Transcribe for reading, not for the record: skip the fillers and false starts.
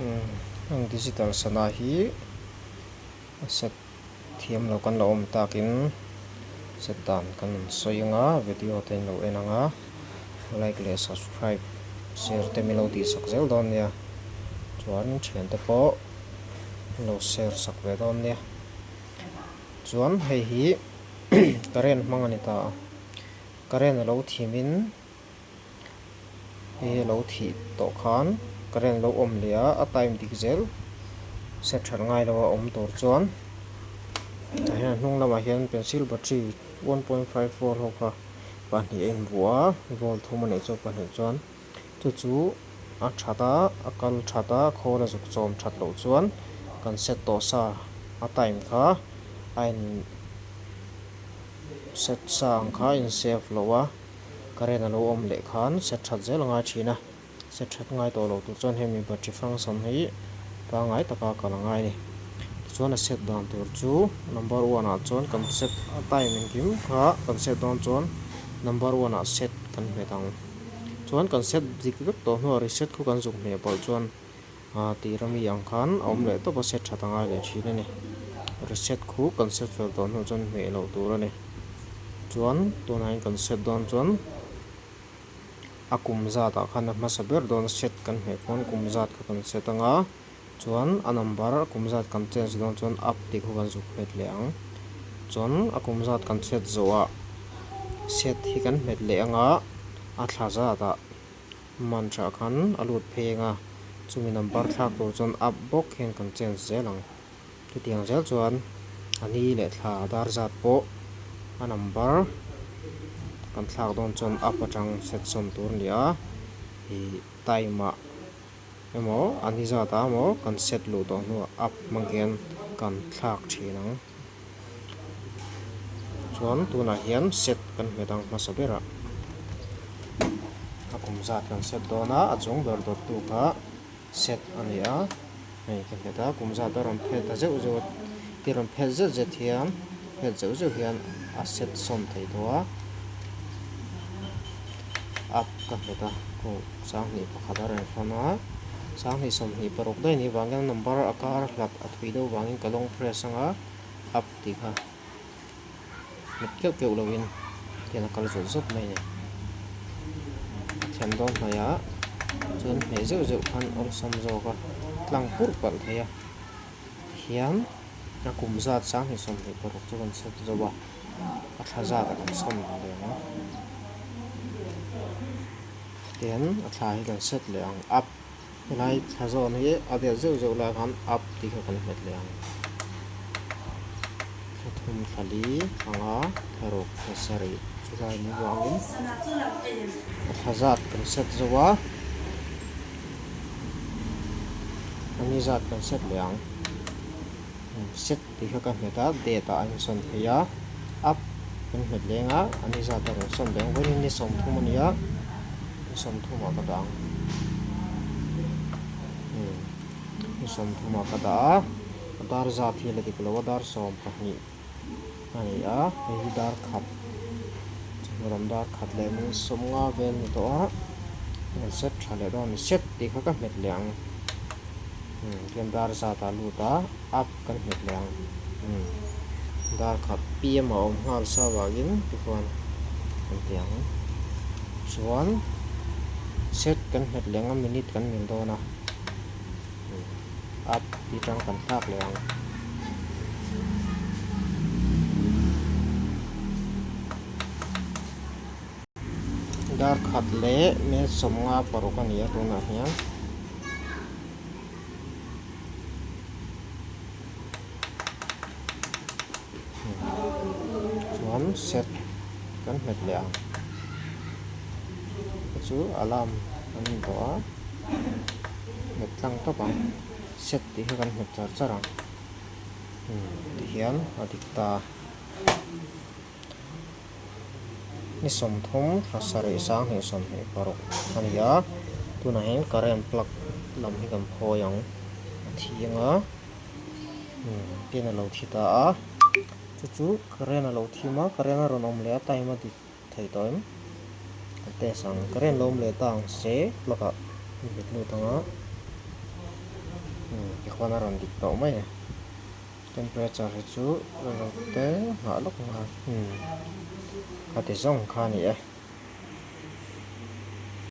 Heng digital sana hi a set thiam lo kan lo awm takin set dan kan rawn sawi anga video te an lo en anga like leh subscribe share te min lo tih sak zel dawn nia chuan thiante pawh an lo share sak ve dawn nia chuan hei hi current hmang a ni ta a current a lo thim in. Hei hi a lo thih tawh khan current lo awm leh a, a time dik zel set that ngai lo a awm tur chuan tah hian a hnung lamah hian pencil battery 1.5 volt ho kha pahnih a invuah a volt thum a neih chu pahnih chuan chu chu a that a a kal that a khawl a zuk chawm that loh chuan kan set tawh sa a time kha a in set sa ang kha a in save loh a. Current a lo awm leh khan set that zel a ngai thin a, set that ngai tawh loh tur chuan hemi battery function hi pangngai taka kal a ngai a ni. Tichuan a set dan tur chu number one ah chuan kan set a time engkim kha kan set dawn chuan number one ah set kan hmet ang. Chuan kan set dik vek tawh hnuah reset khu kan zuk hmeh palh chuan Tih rami ang khan a awm leh tawp a, set that a ngai leh thin a ni. Reset khu kan set fel tawh hnu chuan hmeh loh tur a ni. Chuan tunah hian kan set dawn chuan a kum zat ah khan a hmasa ber dawn set kan hmeh khawn kum zat kha kan set anga chuan a number kum zat kan change dawn chuan up tih khu kan zuk hmet leh ang. Chuan a kum zat kan set zawh ah set hi kan hmet leh anga a thla zat ah. Mantra khan a lut pheng a, chumi number thlak tur chuan up bawk hian kan change zel ang. Chutiang zel chuan a ni leh thla dar zat pawh a number kan thlak dawn chuan up atang set sawm tur a ni a, ih time ah emaw a ni zat ah emaw kan set luh tawh hnuah up hmang hian kan thlak thin ang. Chuan tunah hian set kan hmet ang hmasa berah a kum zat kan set dawn a, a chung ber dawttu kha set a ni a, hei ka hmet a kum zat a rawn phet ta zeuh zeuh a ti rawn phet zet zet hian phet zeuh zeuh hian a set sawm thei tawh a up ka hmet a aw sanghnih pakhat a rawn thawn a sanghnih 26 daih a nih vang hian number a kar hlat a thui deuh vangin ka long press anga up tih kha hmet keuh keuh lovin hian a kal zawt zawt mai a ni a thlen dawn hnaihah chuan hmeh zeuh zeuh khan awlsam zawk a tlang purh palh thei a tihian a kum zat 2026 chu kan set zo a a thla zat a kan sawn leh ang tin a thla hi kan set leh ang up. Helai thla zawn hi a det zeuh zeuh lai khan up tih kha kan hmet leh ang. Thla thum thla li thla nga thla ruk thla sarih chulai ni vangin a thla zat kan set zo a, a ni zat kan set leh ang. Set tih kha ka hmet a date ah a insawn phei a, up kan hmet leng a, a ni zat a rawn sawn leh ang vawiin ni 30 a ni a, ni 30 ah ka dah ang umm ni 30 ah ka dah a, a dar zat hi a la dik lo a dar 12 a ni a, hei hi dar khat chawhnu lam dar khat leh ni 50 vel ni tawh a, an set tha leh dawn a ni set tih kha ka hmet leh ang umm tihian dar zat ah a lut a. Up kan hmet leh ang umm dar khat pm a awm nghal sa vangin tikhuan kan ti ang chuan set kan hmet leh ang a minute kan mil dawn a umm up tih tang kan thlak leh ang. Dar khat leh minute 56 a ni a tunah hian. Chuan set kan hmet leh ang chu alarm an in tawh a hmet tlang tawp ang set tih kha kan hmet char char ang tihian a dik ta. Ni 30 thla sarih 2026 a ni a, tunah hian current plug lam hi kan phawi ang a thiang a tin a lo thi ta a chu chu current a lo thim a current a rawn awm leh a time a dik thei tawh em kan test ang current lo awm leh ta ang se plug ah a bet lut ang a. Tikhuan a rawn dik tawh mai a temperature hi chu rei lo te nghah lawk nghal umm khati zawng kha a ni e.